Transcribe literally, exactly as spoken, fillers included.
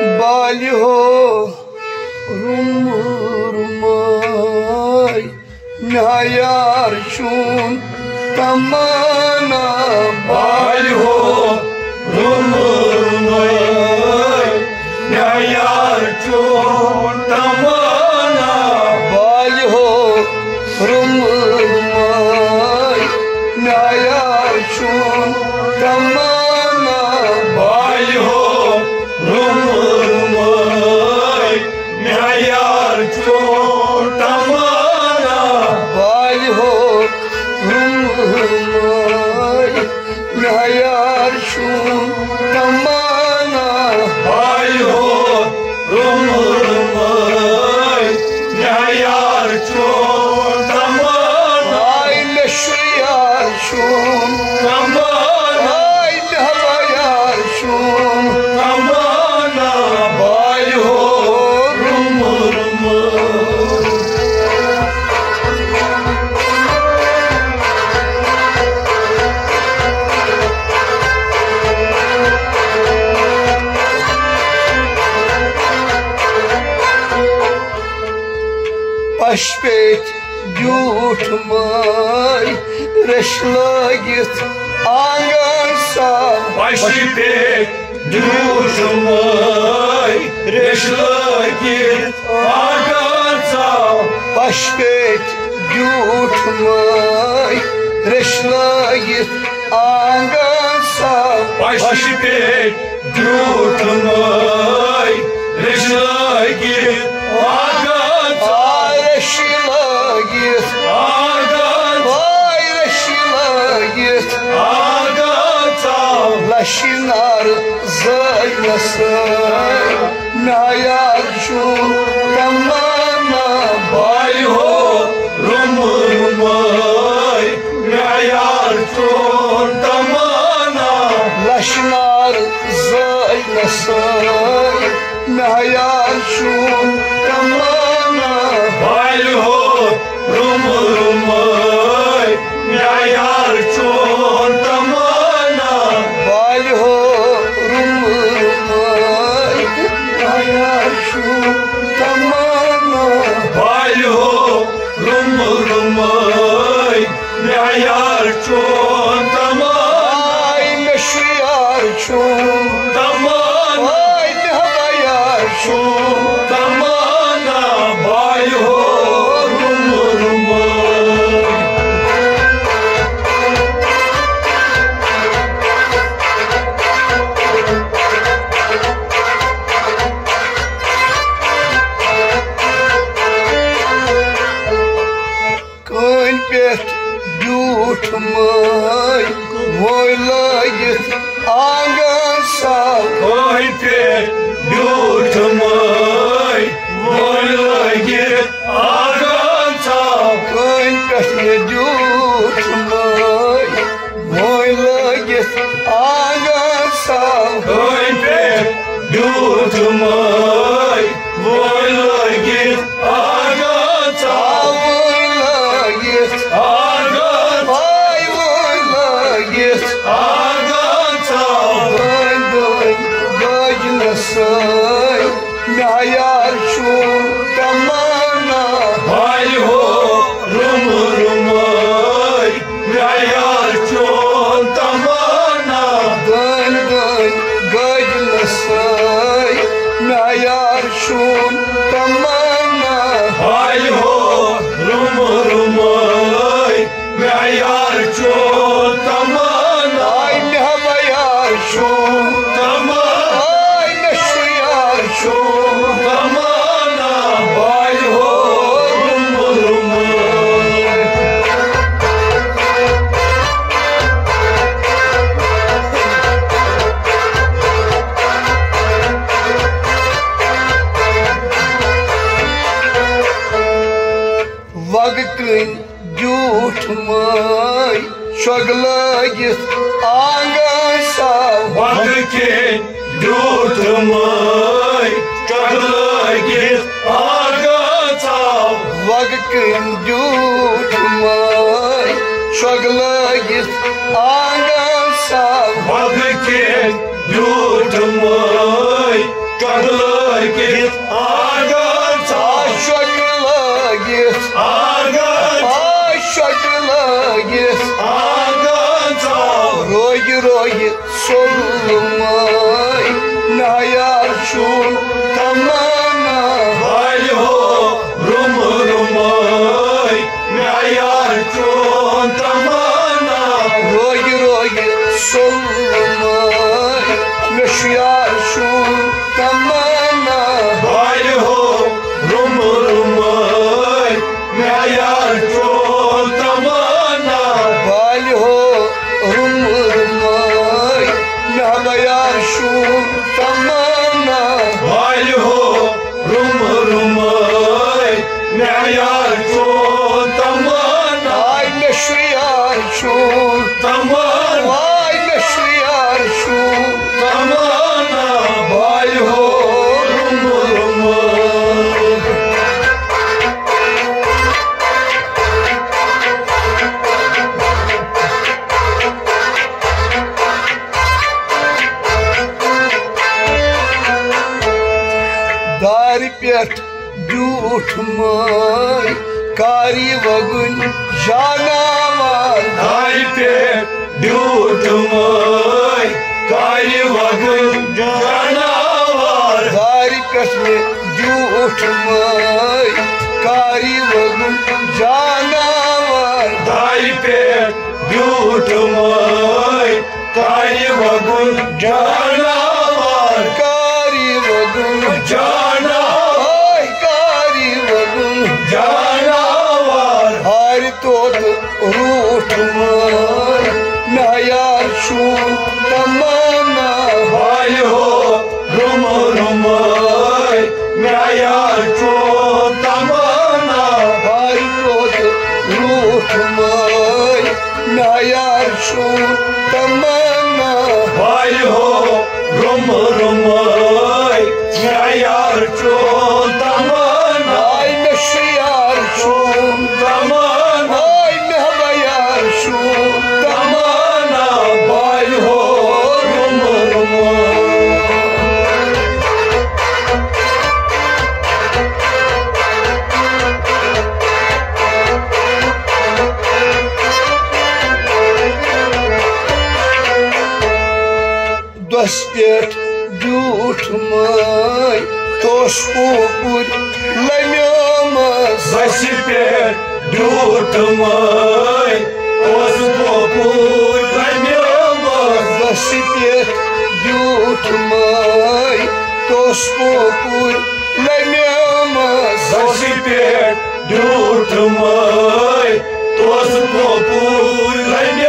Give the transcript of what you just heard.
بالہِ ہو رُم رُمٲے، مےٚ یار چون تمنا۔ بالہِ ہو رُم رُمٲے، مےٚ یار چون تمنا۔ بالہِ ہو رُم رُمٲے، مےٚ یار چون تمنا۔ بالہِ ہو رُم رُمٲے، مےٚ یار چون تمنا۔ بالہِ ہو رُم رُمٲے، مےٚ یار چون تمنا۔ بالہِ ہو رُم رُمٲے، مےٚ یار چون تمنا۔ آے مےٚ چھُ یار چون تمنا۔ آے مےٚ ہوا یار چون تمنا۔ بالہِ ہو رُم رُمٲے۔ پشہِ پیٚٹھۍ بیوٗٹھ مٲے، ریٚش لٲگِتھ آنگن صاف۔ پشہِ پیٚٹھۍ بیوٗٹھ مٲے، ریٚش لٲگِتھ آنگن صاف۔ پشہِ پیٚٹھۍ بیوٗٹھ مٲے، ریٚش لٲگِتھ آنگن صاف۔ پشہِ پیٚٹھۍ بیوٗٹھ مٲے، ریٚش لٲگِتھ آنگن صاف۔ آے ریٚش لٲگِتھ آنگن صاف۔ آے ریٚش لٲگِتھ آنگن صاف۔ لَشہِ نارٕ زٲج نہٕ سٲے، مےٚ یار چون تمنا۔ بالہِ ہو رُم رُمٲے، مےٚ یار چون تمنا۔ لَشہِ نارٕ زٲج نہٕ سٲے، مےٚ یار چون تمنا۔ بالہِ ہو رُم رُمٲے، مےٚ یار چون تمنا۔ بالہِ ہو رُم رُمٲے، مےٚ یار چون تمنا۔ بالہِ ہو رُم رُمٲے، مےٚ یار چون تمنا۔ آے مےٚ چھُ یار چون تمنا۔ آے مےٚ ہوا یار چون تمنا۔ بالہِ ہو رُم رُمٲے۔ کٲنۍ پٮ۪ٹھ بیوٗٹھ مٲے، وٲے لٲگِتھ آنگن صاف۔ کٲنۍ پٮ۪ٹھ بیوٗٹھ مٲے، وٲے لٲگِتھ آنگن صاف۔ کٲنۍ پٮ۪ٹھ مےٚ بیوٗٹھ مٲے، وٲے لٲگِتھ آنگن صاف۔ کٲنۍ پٮ۪ٹھ بیوٗٹھ مٲے، وٲے لٲگِتھ آنگن صاف۔ وٲے لٲگِتھ آنگن صاف۔ وٲے لٲگِتھ آنگن صاف۔ دٲنۍ دٲنۍ گٔج نہٕ سٲے، مےٚ یار چون تمنا۔ بالہِ ہو رُم رُمٲے، مےٚ یار چون تمنا۔ دٲنۍ دٲنۍ گٔج نہٕ سٲے، مےٚ یار چون تمنا۔ بالہِ ہو رُم رُمٲے، مےٚ یار چون تمنا۔ آے مےٚ ہوا یار چون تمنا۔ آے مےٚ چھُ یار چون تمنا۔ بالہِ ہو رُم رُمٲے۔ وَگہٕ کٔنۍ بیوٗٹھ مٲے، شۄنٛگہٕ لٲگِتھ آنگن صاف۔ وَگہٕ کٔنۍ بیوٗٹھ مٲے، شۄنٛگہٕ لٲگِتھ آنگن صاف۔ وَگہٕ کٔنۍ بیوٗٹھ مٲے، شۄنٛگہٕ لٲگِتھ آنگن صاف۔ وَگہٕ کٔنۍ بیوٗٹھ مٲے، لٲگِتھ آنٛگن ژاو۔ آ شۄٹہِ لٲگِتھ۔ آنٛگن۔ آ شۄٹہِ لٲگِتھ۔ آنٛگن ژاو۔ روگہِ روگہِ سوٚلمَے، مےٚ یار چون تمنا۔ والہِ ہو رُم رُمَے، مےٚ یار چون تمنا۔ روگہِ روگہِ سوٚلمَے، مےٚ چھُ یار چون تمنا۔ والہِ ہو رُم رُمَے، مےٚ یار چون تمنا۔ والہِ ہو رُم رُمَے، مےٚ یار چون تمنا۔ والہِ ہو رُم رُمَے، مےٚ یار چون تمنا۔ آے مےٚ چھُ یار چون تمنا۔ آے مےٚ چھُ یار چون تمنا۔ والہِ ہو رُم رُمَے۔ دارِ پٮ۪ٹھ بیوٗٹھمَے کارِ وَگُن جاناوار۔ دارِ پٮ۪ٹھ بیوٗٹھمَے کارِ وَگُن جاناوار۔ دارِ پٮ۪ٹھ مےٚ بیوٗٹھمَے کارِ وَگُن جاناوار۔ دارِ پٮ۪ٹھ بیوٗٹھمَے کارِ وَگُن جاناوار۔ کارِ وَگُن جاناوار۔ کارِ وَگُن جاناوار۔ ہارِ طوطہٕ روٗٹھمَے، مےٚ یار چون تمنا۔ والہِ ہو رُم رُمَے، مےٚ یار چون تمنا۔ ہارِ طوطہٕ روٗٹھمَے، مےٚ یار چون تمنا۔ والہِ ہو رُم رُمَے، مےٚ یار چون تمنا۔ آے مےٚ چھُ یار چون تمنا۔ آے مےٚ بہ یار چون تمنا۔ والہِ ہو رُم رُمَے۔ دۄسہِ پٮ۪ٹھ بیوٗٹھمَے توسہٕ پوپُر لَمیومَس۔ دۄسہِ پٮ۪ٹھ بیوٗٹھمَے توسہٕ پوپُر لَمیومَس۔ دۄسہِ پٮ۪ٹھ بیوٗٹھمَے توسہٕ پوپُر لَمیومَس۔ دۄسہِ پٮ۪ٹھ بیوٗٹھمَے توسہٕ پوپُر لَمیومَس۔